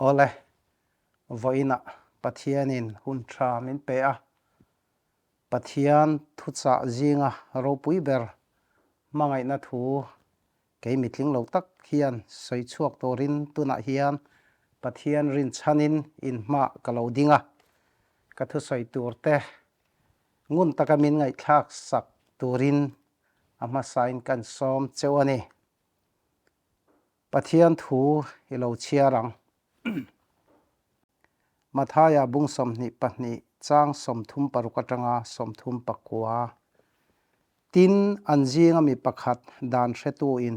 Awle, vawiinah Pathianin hun tha min pe a, Pathian thuchah zinga ropui ber hmangaihna thu kei mitling lo tak hian sawi chhuak turin tunah hian Pathian rinchhanin inhmah ka lo ding a, ka thusawi turte ngun taka min ngaihthlak sak turin a hmasain kan sawm cheu a ni. Pathian thu i lo chhiar ang. Mathaia bung 22 chang 36 atanga 39. Tin, an zinga mi pakhat dan hretuin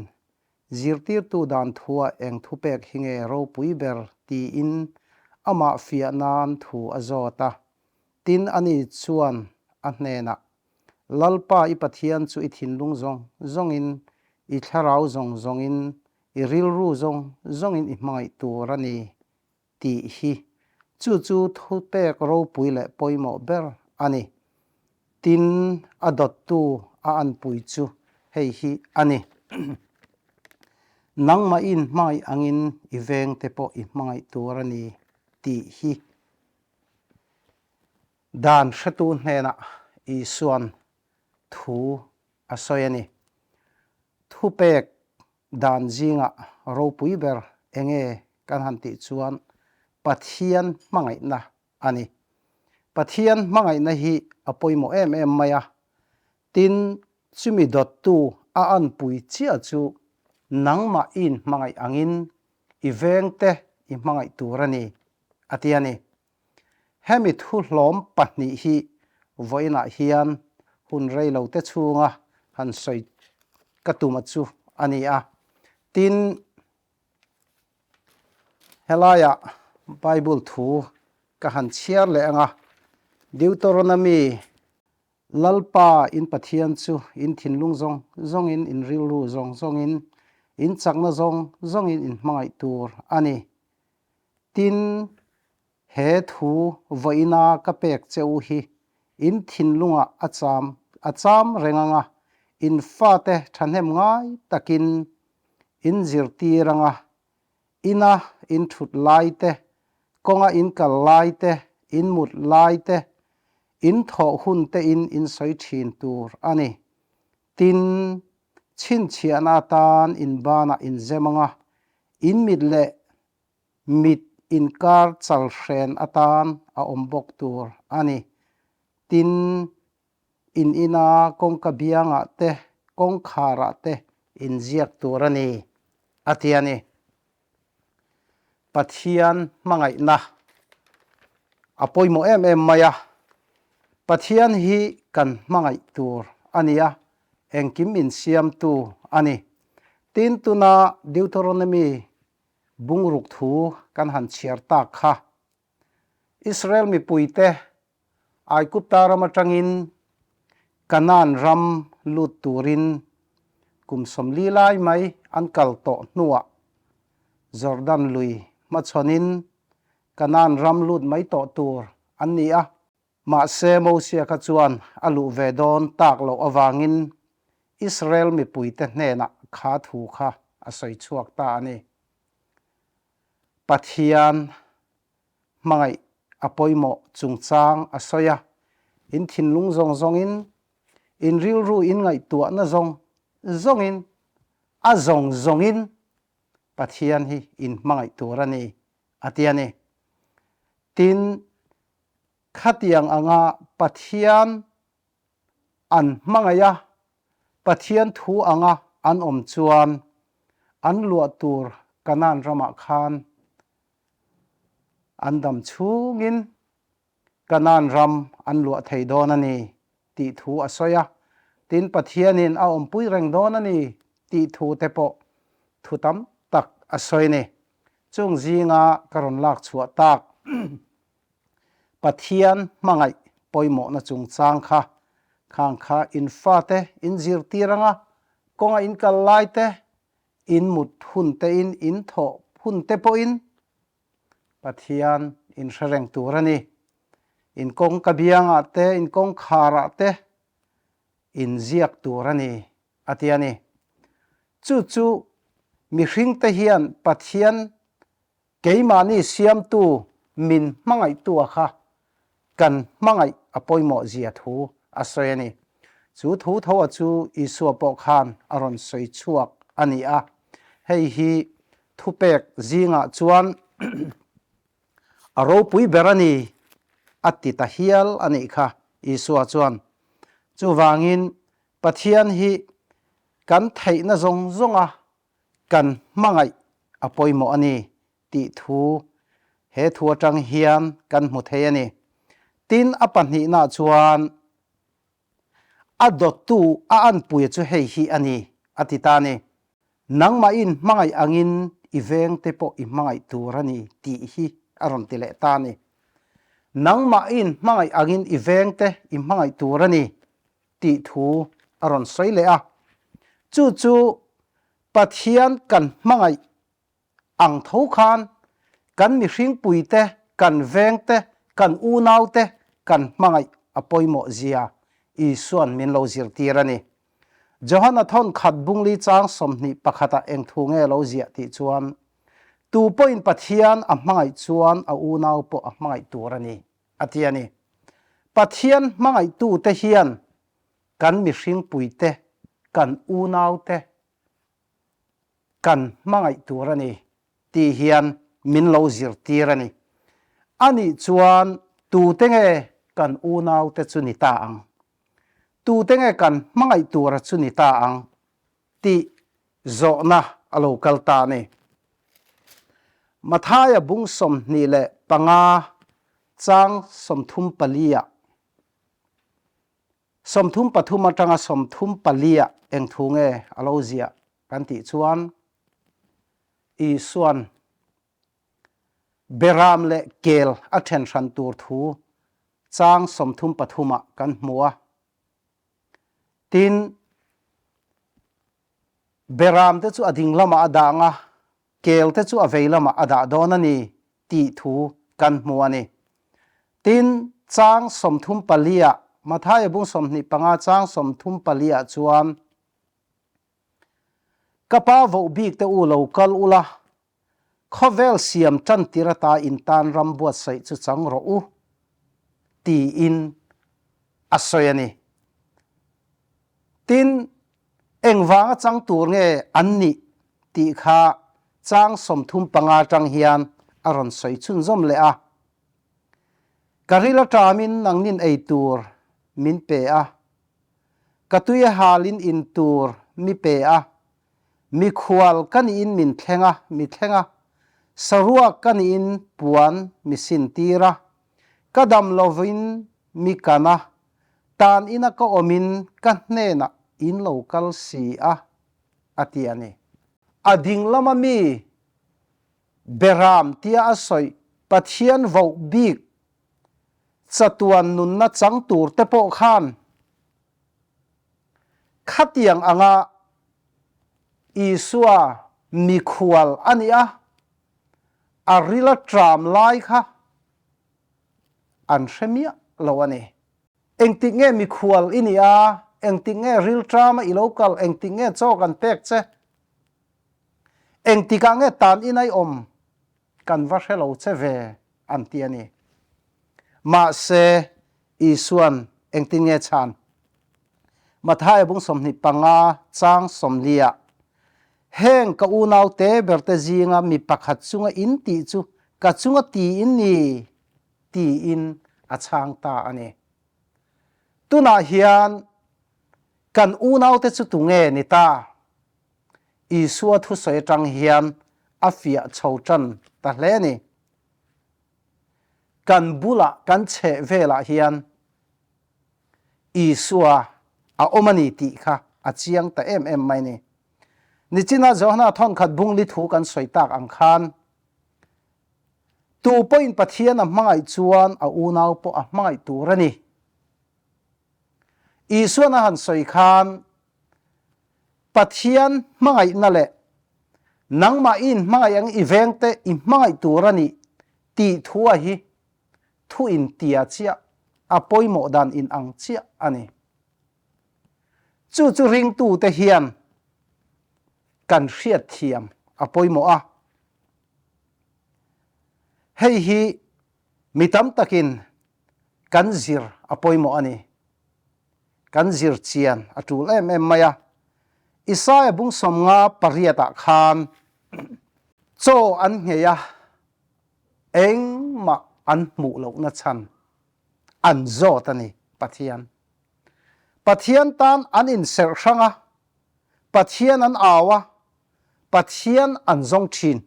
zirtirtu dan thua eng thupek hi nge ropui ber tiin amah fiah nan thu a zawt a. Tin, ani chuan a hnenah, Lalpa i Pathian chu i thinlung zawng zawngin, i thlarau zawng zawngin, i rilru zawng zawngin i hmangaih tur a ni tih hi chu chu thupek ropui leh pawimawh ber a ni. Tin, a dawttu a anpui chu hei hi a ni. Nangmah i inhmangaih angin i vengte pawh i hmangaih tur a ni tih hi. Dan hretu hnenah Isua'n thu a sawi a ni. Thupek dan zingah ropui ber enge kan han tih chuan Pathian hmangaihna a ni. Pathian hmangaihna hi a pawimawh em em mai a, tin chumi dawttu a anpui chiah chu nangmah i inhmangaih angin i vengte i hmangaih tur a ni, a ti a ni. Hemi thuhlawm pahnih hi vawiinah hian hun rei lo te chhunga han sawi ka tum a chu a ni a. Tin, helaiah Bible thu ka han chhiar leh ang a, Deuteronomy Lalpa in Pathian chu in thinlung zawng zawngin, in rilru zawng zawngin, in chakna zawng zawngin in hmangaih tur a ni. Tin, he thu vawiina ka pek che u hi in thinlungah a cham a cham reng ang a, in fate thahnem ngai takin in zirtir ang a, ina in thut lai te, kawnga in kal lai te, in mut lai te, in thawh hun tein in sawi thin tur a ni. Tin, chhinchhiahna atan in banah in zem ang a, in mit leh mit inkar chal hren atan a awm bawk tur a ni. Tin, in ina kawngka biangah te, kawngkharah te inziak tur a ni, a ti a ni. Pathian hmangaihna a pawimawh em em mai a, Pathian hi kan hmangaih tur a ni a, engkim insiamtu a ni. Tin, tuna Deuteronomy bungruk thu kan han chhiar tak kha Israel mipuite Aigupta ram atangin Kanaan ram lut turin kum 40 lai mai an kal tawh hnuah Jordan lui hmachhawnin Kanaan ram lut mai tawh tur an ni a. Mahse Mosia kha chuan a luh ve dawn tak loh avangin Israel mipuite hnenah kha thu kha a sawi chhuak ta a ni. Pathian hmangaih a pawimawh chungchang a sawi a, in thinlung zawng zawngin, in rilru in ngaihtuahna zawng zawngin, a zawng zawngin Pathian hi in hmangaih tur a ni, a ti a ni. Tin, khatiang anga Pathian an hmangaih a, Pathian thu anga an awm chuan an luah tur Kanaan ramah khan an dam chhungin Kanaan ram an luah thei dawn a ni tih thu a sawi a, tin Pathianin a awmpui reng dawn a ni tih thu te pawh thu tam tak a sawi a ni. Chung zinga ka rawn lak chhuah tak Pathian hmangaih pawimawhna chungchang kha khang kha in fate in zirtir anga kawnga in kal lai te, in mut hun te in in thawh hun te pawhin Pathian in hre reng tur a ni. In kawngka biangah te, in kawngkharah te in ziak tur a ni, a ti a ni. Chu chu mihringte hian Pathian. Keimahni siamtu min hmangaihtua kha kan hmangaih a pawimawh zia thu a sawi a ni. Chu thu tho a chu Isua pawh khan a rawn sawi chhuak a ni a. Hei hi thupek zingah chuan a ropui ber a ni a ti ta hial a nih kha Isua chuan. Chuvangin Pathian hi kan theihna zawng zawnga kan hmangaih a pawimawh a ni tih thu he thu atang hian kan hmu thei a ni. Tin, a pahnihnaah chuan a dawttu a anpuia chu hei hi a ni, a ti ta a ni. Nangmah in hmangaih angin i vengte pawh i hmangaih tur a ni tih hi a rawn ti leh ta a ni. Nangmah in hmangaih angin i vengte i hmangaih tur a ni tih thu a rawn sawi leh a. Chu chu Pathian kan hmangaih ang tho khan kan mihringpuite, kan vengte, kan unaute kan hmangaih a pawimawh zia Isua'n min lo zirtir a ni. Johana thawn khat bungli chang 21 ah eng thu nge lo ziah tih chuan, Tu pawhin Pathian a hmangaih chuan a unau pawh a hmangaih tur a ni, a ti a ni. Pathian hmangaihtute hian kan mihringpuite, kan unaute, kan hmangaih tur a ni tih hian min lo zirtir a ni. Anih chuan tute nge kan unaute chu ni ta ang? Tute nge kan hmangaih tura chu ni ta ang? tih zawhna a lo kal ta a ni. Mathaia bung 25 chang 34 ah 33 atanga 34 ah eng thu nge a lo ziah kan tih chuan Isuan Beram leh kel a then hran tur thu chang 33 ah kan hmu a. Tin, Beram te chu a ding lamah a dah ang a, kel te chu a vei lamah a dah dawn a ni tih thu kan hmu a ni. Tin, chang 34 ah, Mathaia bung 25 chang 34 ah chuan, Ka pa voh bik te u lo kal ula, khawvel siam tan tir ata in tan ram buatsaih chu chang rawh u, tiin a sawi a ni. Tin, engvanga chang tur nge an nih tih kha chang 35 atang hian a rawn sawi chhunzawm leh a. Ka ril aṭamin nangnin ei tur min pe a, ka tui a halin in tur mi pe a, mikhual ka niin min thleng a, mi thleng a, saruak ka niin puan mi sintir a, ka dam lovin mi kan a, tan ina ka awmin ka hnenah in lo kal si a, a ti a ni. A ding lama mi Beram tia a sawi Pathian voh bik chatuan nunna chang tur te pawh khan khatiang anga Isua mikhual a nih a, a ril a tram lai kha an hre miah lo a ni. Engtik nge mikhual i nih a, engtik nge ril tram a i lo kal, engtik nge chaw kan pek che, engtikah nge tan in a i awm kan va hre lo che ve an ti a ni. Mahse, Isua'n engtin nge chhan? Mathaia bung 25 chang 40 ah, Heng ka unau te berte zinga mi pakhat chunga in tih chu ka chunga ti in ni, tiin a chhang ta a ni. Tunah hian kan unaute chu tunge ni ta? Isua thusawi atang hian a fiah chho tan ta hle a ni. Kan bulah kan chheh velah hian Isua a awm a ni tih kha a chiang ta em em mai ni. Nichina Johana thawnkhat bungli thu kan sawi tak ang khan tu pawhin Pathian a hmangaih chuan a unau pawh a hmangaih tur a ni. Isuan a han sawi khan Pathian hmangaihna leh nangmah i inhmangaih ang i vengte i hmangaih tur a ni tih thu a hi thu intia chiah a pawimawh dan in ang chiah a ni. Chu chu ringtute hian kan hriatthiam a pawimawh a. Hei hi mi tam takin kan zir a pawimawh a ni. Kan zir chian a tul em em mai a. Isaia bung 58 ah khan chaw an nghei a, engmah an hmuh lohna chhan an zawt a ni Pathian. Pathian tan an inserh hrang a, Pathian an au a, Pathian an zawng thin.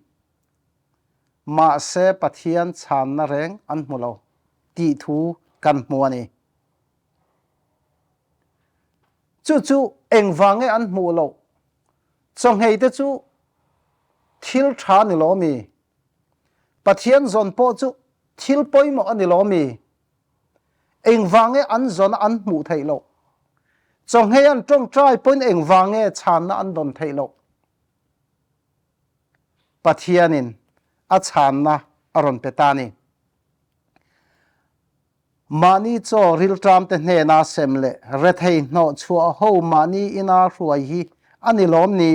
Mahse Pathian chhanna reng an hmu lo tih thu kan hmu a ni. Chu chu engvang nge an hmuh loh? Chawngheite chu thil tha ni lo mi? Pathian zawn pawh chu thil pawimawh a ni lo mi? Engvang nge an zawn a an hmuh theih loh? Chawngheih an tawngtai pawhin engvang nge chhanna an dawn theih loh? Pathianin a chhanna a rawn pe ta a ni. Mahni chaw rilṭamte hnena sem leh rethei hnawh chhuah ho mahni ina hruai hi a ni lawm ni?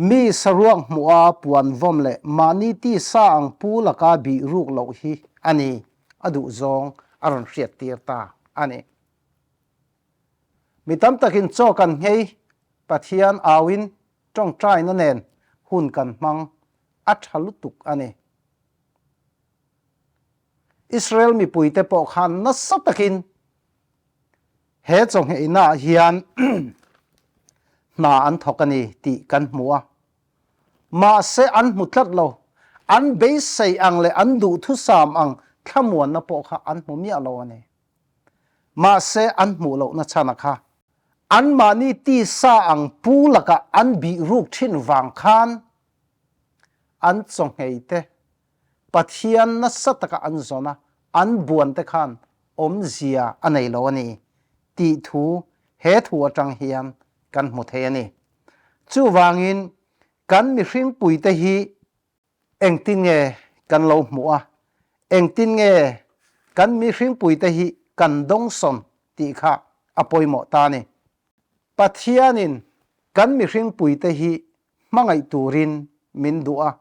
Mi saruak hmuha puan vawm leh mahni tisa ang pu laka bih ruk loh hi a ni, a duh zawng a rawn hriattir ta a ni. Mi tam takin chaw kan nghei, Pathian auin ṭawngṭaina nen hun kan hmang a ṭha lutuk a ni. Israel mipuite pawh khan nasa takin he chawngheihnaah hian hna an thawk a ni tih kan hmu a. Mahse an hmu tlat lo. An beisei ang leh an duhthusam ang thlamuanna pawh kha an hmu miah lo a ni. Mahse an hmuh lohna chhana kha anmahni tisa ang pu lakah an bih ruk thin vang khan an chawngheite Pathian nasa taka an zawn a, an buan te khan awmzia a nei lo a ni tih thu he thu atang hian kan hmu thei a ni. Chuvangin kan mihringpuite hi engtin nge kan lo hmuh a, engtin nge kan mihringpuite hi kan dawngsawn tih kha a pawimawh ta a ni. Pathianin kan mihringpuite hi hmangaih turin min duh a.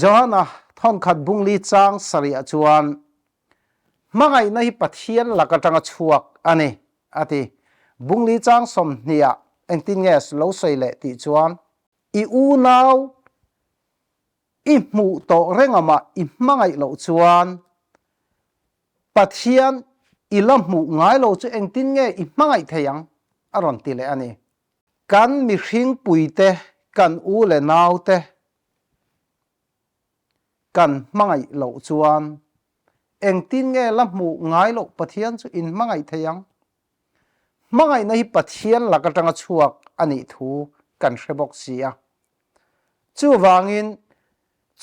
Johana thawnkhat bungli chang sarih ah chuan, Hmangaihna hi Pathian lak atanga chhuak a ni, a ti. Bungli chang 20 ah engtin nge lo sawi leh tih chuan, I unau i hmuh tawh reng amah i hmangaih loh chuan Pathian i la hmuh ngai lo chu engtin nge i hmangaih thei ang? a rawn ti leh a ni. Kan mihringpuite, kan u leh naute kan hmangaih loh chuan engtin nge la hmuh ngai loh Pathian chu in hmangaih thei ang? Hmangaihna hi Pathian lak atanga chhuak a nih thu kan hre bawk si a. Chuvangin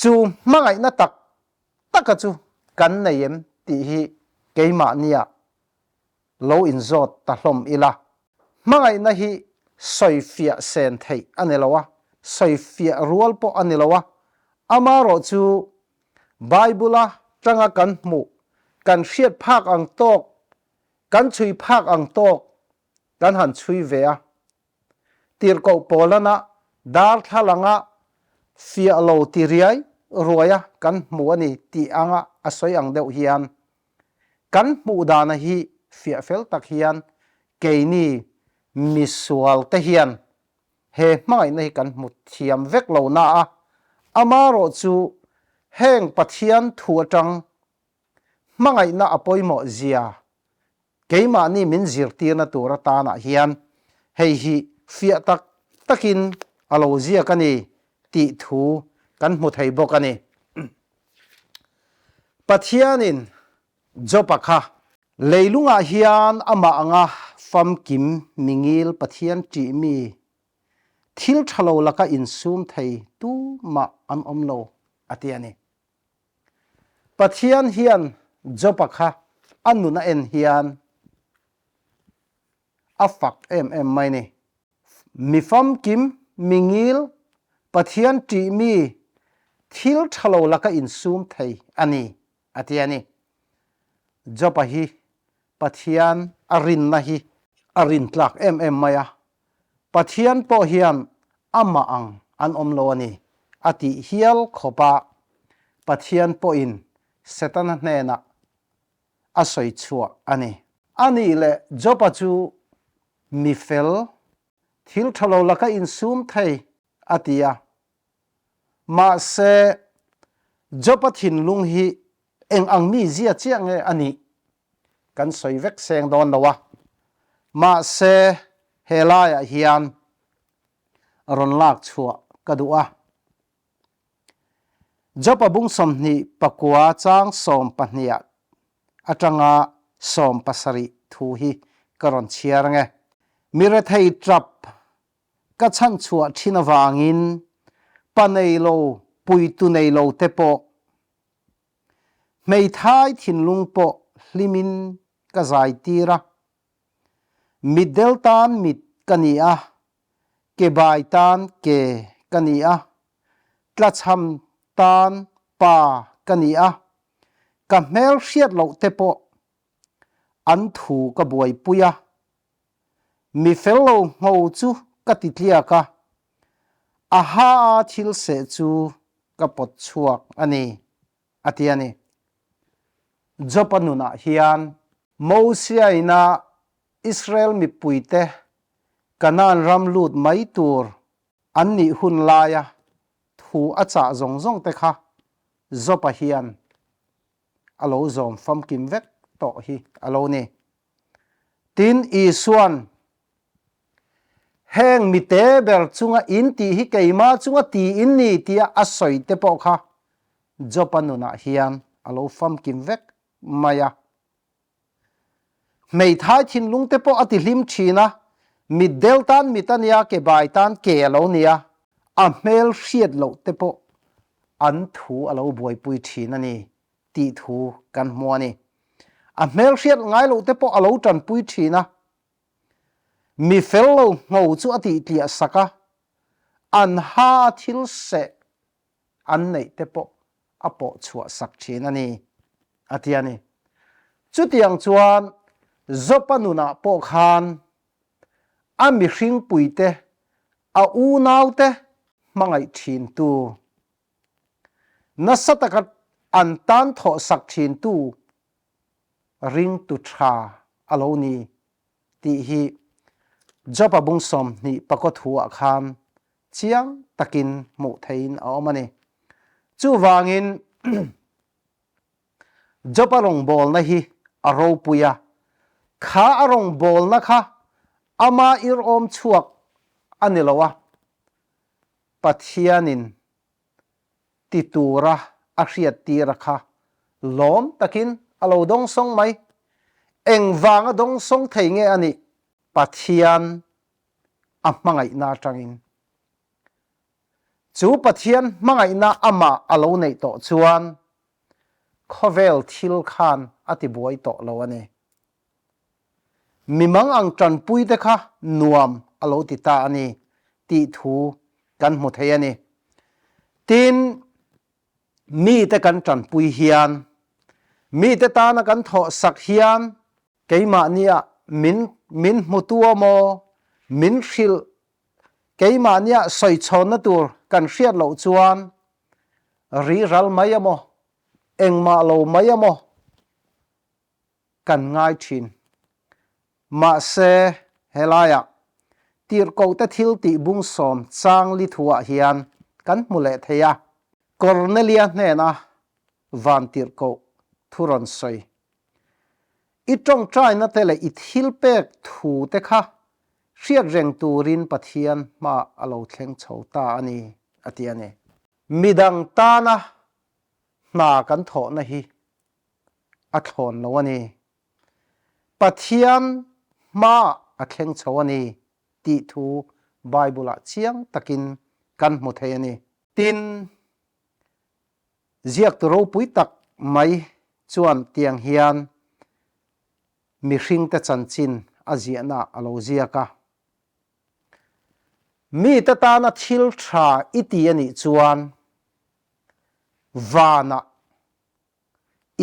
chu hmangaihna tak taka chu kan nei em tih hi keimahnia lo inzawt ta hlawm ila. Hmangaihna hi sawifiah sen theih a ni lo a, sawifiah rual pawh a ni lo a. Amarawh chu Bible-a tanga kan hmuh, kan hriat phak ang tawk, kan chhui phak ang tawk kan han chhui ve a. Tirhkoh Paulana darthlalanga fiah lo ti riai ruaia kan hmu a ni tih anga a sawi ang deuh hian kan hmuh dana hi fiah fel tak hian keini misual te hian he hmangaihna hi kan hmu thiam vek lo na a, amarawh chu heng Pathian thu atang hmangaihna a pawimawh zia keimahni min zirtirna tur atanah hian hei hi fiah tak takin a lo ziak a ni tih thu kan hmu thei bawk a ni. Pathianin Job-a kha leilungah hian amah anga famkim mingil Pathian ṭihmi thil ṭha lo laka insum thei tumah an awm lo a ti a ni. Pathian hian Job-a kha a nun a en hian a fak em em mai ni. Mi famkim, mi ngil, Pathian ṭihmi, thil ṭha lo laka insum thei a ni, a ti a ni. Job-a hi Pathian a rinna hi a rintlak em em mai a, Pathian pawh hian amah ang an awm lo a ni, a tih hial khawp a, Pathian pawhin Setana hnenah a sawi chhuah a ni. A nih leh Job-a chu mi fel, thil tha lo laka insum thei a ti a. Mahse, Job-a thinlung hi eng ang mi zia chiah nge a nih kan sawi vek seng dawn lo a. Mahse, he laiah hian rawn lak chhuah ka duh a. Job-a bung 29 chang sawmpahniah atanga 70 thu hi ka rawn chhiar ang e. Mi rethei tap ka chhan chhuah thin avangin pa nei lo, puitu nei lo te pawh, hmeithai thinlung pawh hlimin ka zai tir a. Mitdel tan mit ka ni a, ke bai tan ke ka ni a, tlachham tan pa ka ni a, ka hmel hriat loh te pawh an thu ka buaipui a, mi fel lo ngho chu ka ti tliak a, a ha a thil seh chu ka pawt chhuak a ni, a ti a ni. Job-a nunah hian Mosia-ina Israel mipuite Kanaan ram lut mai tur an nih hun laia thu a chah zawng zawng te kha Job-a hian a lo zawm famkim vek tawh hi a lo ni. Tin, Isua'n, Heng mite ber chunga in tih hi keimah chunga ti in ni tia a sawi te pawh kha Job-a nunah hian a lo famkim vek mai a. Hmeithai thinlung te pawh a ti hlim thin a, mitdel tan mit a nia, ke bai tan ke a lo nia, a hmel hriat loh te pawh an thu a lo buaipui thin a ni tih thu kan hmu a ni. A hmel hriat ngai loh te pawh a lo tanpui thin a, mi fel lo ngho chu a tih tliah sak a, an ha a thil seh an neih te pawh a pawh chhuah sak thin a ni, a ti a ni. Chutiang chuan Job-a nunah pawh khan a mihringpuite, a unaute hmangaih thintu, nasa taka an tan thawh sak thintu ringtu tha a lo ni tih hi Job-a bung 24 thuah khan chiang takin hmuh theihin a awm a ni. Chuvangin Job-a rawngbawlna hi a ropui a, kha a rawngbawlna kha ama irawm chhuak a ni lo a, Pathianin ti tura a hriattira kha lawm takin a lo dawngsawng mai. Engvanga dawngsawng thei nge a nih? Pathian a hmangaihna atangin. Chu Pathian hmangaihna amah a lo neih tawh chuan khawvel thil khan a ti buai tawh lo a ni. Mimang ang tanpui te kha nuam a lo ti ta a ni tih thu kan hmu thei a ni. Tin, mite kan tanpui hian, mite tana kan thawh sak hian keimahnia min min hmutu a maw, min hrilh keimahnia sawichhawnna tur kan hriat loh chuan ri ral mai a maw, engmah lo mai a maw kan ngai thin. Mahse, helaiah tirhkohte thil tih bung sawm chang li thuah hian kan hmu leh thei a, Kornelia hnena van tirhkoh thu rawn sawi. I tawngtaina te leh i thil pek thu te kha hriat reng turin Pathian hmaah a lo thleng chho ta a ni, a ti a ni. Midang tana hna kan thawhna hi a thlawn lo a ni. Pathian hmaah a thleng chho a ni tih thu Bible-ah chiang takin kan hmu thei a ni. Tin, ziaktu ropui tak mai chuan tiang hian mihringte chanchin a ziahna a lo ziak a. Mite tana thil tha i ti a nih chuan vanah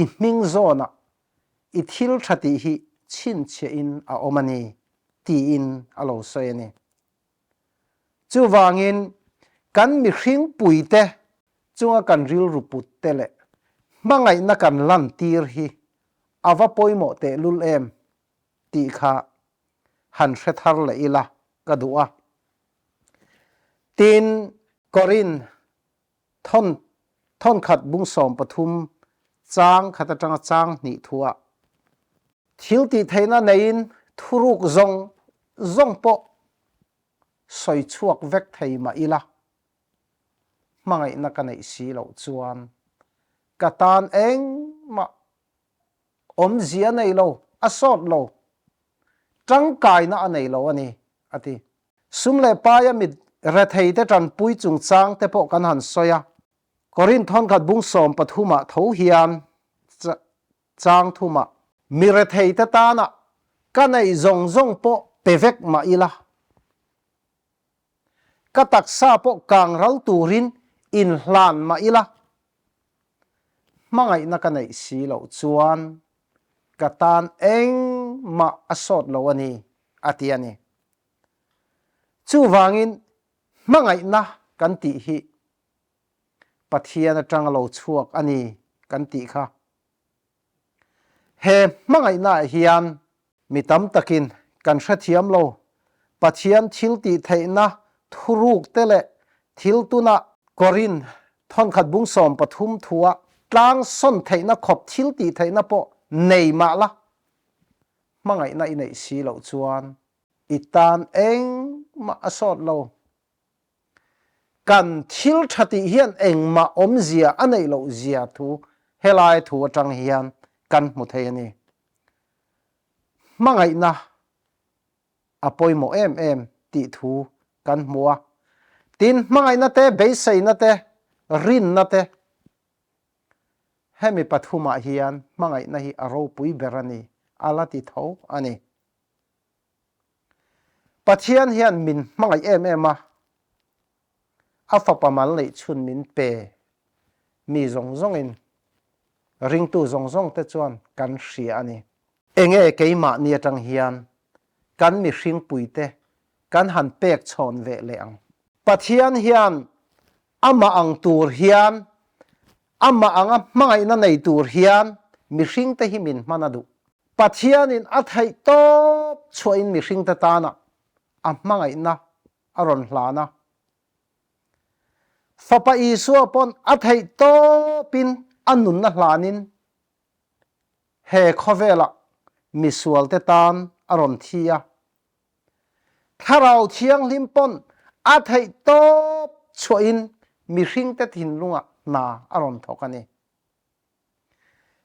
I hming zawnah i thil tha tih hi chhinchhiahin a awm a ni, tiin a lo sawi a ni. Chuvangin, Kan mihring puite chunga kan rilru put te leh hmangaihna kan lantir hi a va pawimawh tehlul em tih kha han hre thar leh ila ka duh a. Tin, Korin thawn thawnkhat bung 13 chang khat atanga chang hnih thuah thil tih theihna neiin thuruk zawng zawng pawh sawi chhuak vek thei mah ila, hmangaihna ka neih si loh chuan ka tan engmah awmzia nei lo, a sawt lo, tangkaina a nei lo a ni, a ti. Sum leh paia mit retheite tanpui chungchang te pawh kan han sawi a, Korinth thawnkhat bung 13 ah tho hian chang thumah mi retheite tana ka neih zawng zawng pawh pe vek mah ila, ka taksa pawh kang ral turin inhlan mah ila, hmangaihna ka neih si loh chuan ka tan engmah a sawt lo a ni, a ti a ni. Chuvangin hmangaihna kan tih hi Pathian atang a lo chhuak a ni kan tih kha. He hmangaihnaah hian mi tam takin kan hrethiam lo, Pathian thil tih theihna thuruk te leh thil tuna Korin thawnkhat bung 13 thua tlang sawn theihna khawp thil tih theihna pawh nei mah la, hmangaihna i neih si loh chuan i tan engmah a sawt lo. Kan thil tha tih hian engmah awmzia a neih loh zia thu helai thu atang hian kan hmu thei a ni. Hmangaihna a pawimawh em em tih thu kan hmu a. Tin, hmangaihna te, beiseina te, rinna te hemi pathumah hian hmangaihna hi a ropui ber a ni, a la ti tho a ni. Pathian hian min hmangaih em em a, a fapa mal neih chhun min pe mi zawng zawngin ringtu zawng zawng te chuan kan hria a ni. Enge keimahni atang hian kan mihringpuite kan han pek chhawn ve leh ang? Pathian hian amah ang tur hian, amah anga hmangaihna nei tur hian mihringte hi min hman a duh. Pathianin a theih tawp chhuahin mihringte tana a hmangaihna a rawn hlan a. Fapa Isua pawn a theih tawpin a nunna hlanin he khawvelah misualte tan a rawn thi a. Thlarau Thianghlim pawn a theih tawp chhuahin mihringte thinlungah hna a rawn thawk a ni.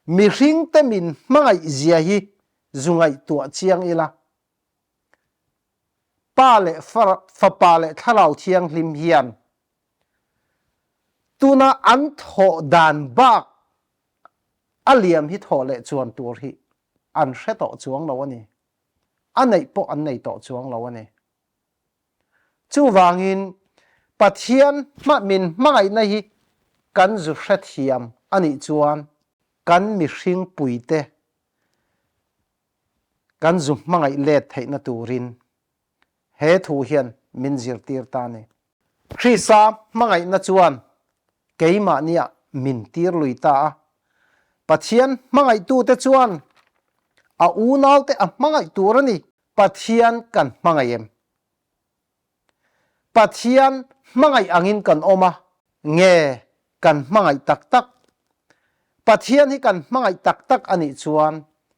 Mihringte min hmangaih zia hi zu ngaihtuah chiang ila, Pa leh Fapa leh Thlarau Thianghlim hian tuna an thawh dan bak a liam hi thawh leh chuan tur hi an hre tawh chuang lo a ni. A neih pawh an nei tawh chuang lo a ni. Chuvangin Pathian min hmangaihna hi kan zu hrethiam a nih chuan kan mihring puite kan zu hmangaih let theihna turin he thu hian min zirtir ta a ni. Krista hmangaihna chuan keimahniah min tir lui ta a. Pathian hmangaihtute chuan a unaute a hmangaih tur a ni. Pathian kan hmangaih em? Pathian hmangaih angin kan awm a, nge kan hmangaih tak tak? Pathian hi kan hmangaih tak tak a nih chuan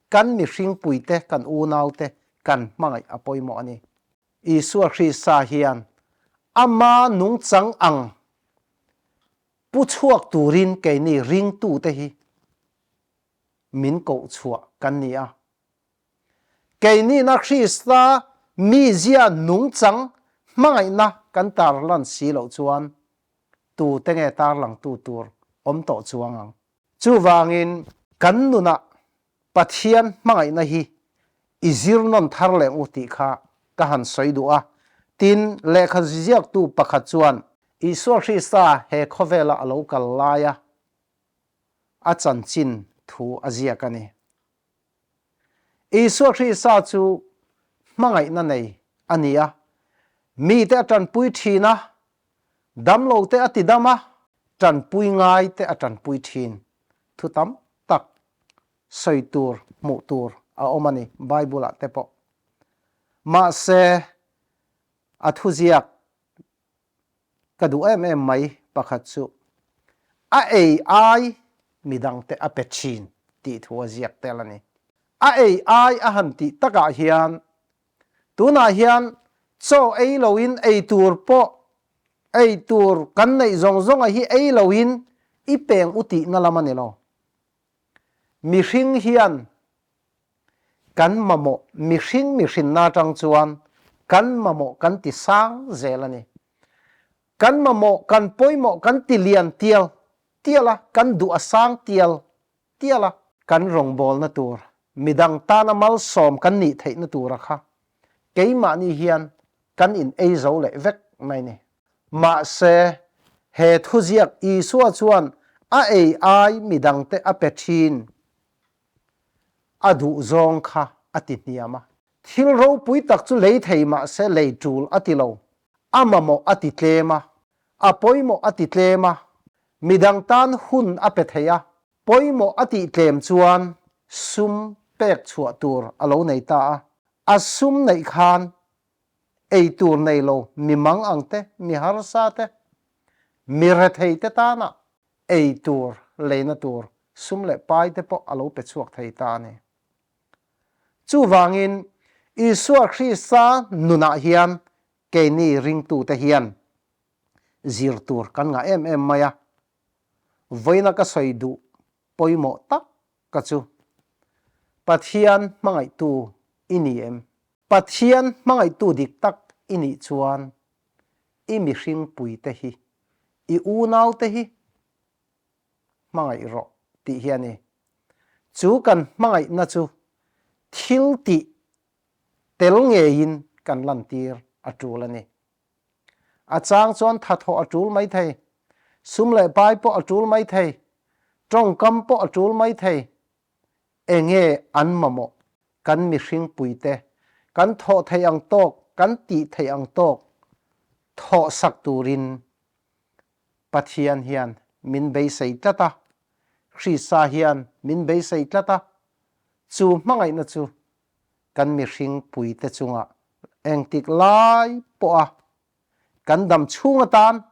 kan mihringpuite, kan unaute kan hmangaih a pawimawh a ni. Isua Krista hian ama nungchang ang pu chhuak turin keini ringtute hi min kohchhuah kan ni a. Keinina Krista mizia nungchang hmangaihna kan tarlan si loh chuan tute nge tarlangtu tur awm tawh chuang ang? Chuvangin kan nunah Pathian hmangaihna hi i zir nawn thar leh u tih kha ka han sawi duh a. Tin, lehkha ziaktu pakhat chuan Isua Krista he khawvela a lo kal laia a chanchin thu a ziak a ni. Isua Krista chu hmangaihna nei a ni a, mite a tanpui thin a. Damlo te a ti dam a, tanpui ngai te a tanpui thin. Thu tam tak sawi tur, hmuh tur a awm a ni Bible ah te pawh. Mahse, a thuziak ka duh em em mai pakhat chu a ei ai midangte a pe thin tih thu a ziak tel a ni. A ei ai a han tih takah hian tunah hian chaw ei loin ei tur pawh ei tur kan neih zawng zawnga hi ei loin i peng u tihna lam a ni lo. Mihring hian Kan mamawh mihring mihrinna atang chuan kan mamawh kan ti sang zel a ni. Kan mamawh kan pawimawh kan ti lian tial tial a, kan duh a sang tial tial a. Kan rawngbawlna tur, midang tana malsawm kan nih theihna tura kha keimahni hian kan in ei zo leh vek mai ni. Mahse, he thuziak Isua chuan a ei ai midangte a pe thin. A duh zawng kha a ti hniam a. Thil ropui tak chu lei thei mah se lei tul a ti lo. A mamawh a ti tlem a. A pawimawh a ti tlem a. Midang tan hun a pe thei a. Pawimawh a tih tlem chuan sum pek chhuah tur a lo nei ta a. A sum neih khan ei tur nei lo mi mang ang te, mi harsa te, mi rethei te tana ei tur, leina tur, sum leh pai te pawh a lo pe chhuak thei ta a ni. Chuvangin, Isua Krista nunah hian keini ringtute hian zir tur kan ngah em em mai a. Vawiina ka sawi duh pawimawh tak ka chu, Pathian hmangaihtu i ni em? Pathian hmangaihtu dik tak i nih chuan i mihringpuite hi, i unaute hi hmangaih rawh tih hi a ni. Chu kan hmangaihna chu thil tih tel ngeiin kan lantir a tul a ni. A chang chuan thathawh a tul mai thei, sum leh pai pawh a tul mai thei, tawngkam pawh a tul mai thei, Enge an mamawh? Kan mihringpuite kan thawh theih ang tawk, kan tih theih ang tawk thawh sak turin Pathian hian min beisei tlat a, Krista hian min beisei tlat a, chu hmangaihna chu kan mihringpuite chungah engtik lai pawha Kan dam chhung atan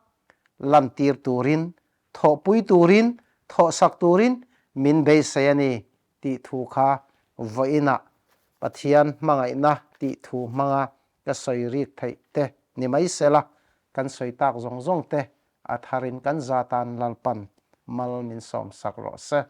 lantir turin, thawhpui turin, thawhsak turin min beisei a ni tih thu kha vawiinah Pathian hmangaihna tih thu hmanga ka sawi rik theih te ni mai sela, kan sawi tak zawng zawng te a tharin kan zatan Lalpan mal min sawmsak rawh se.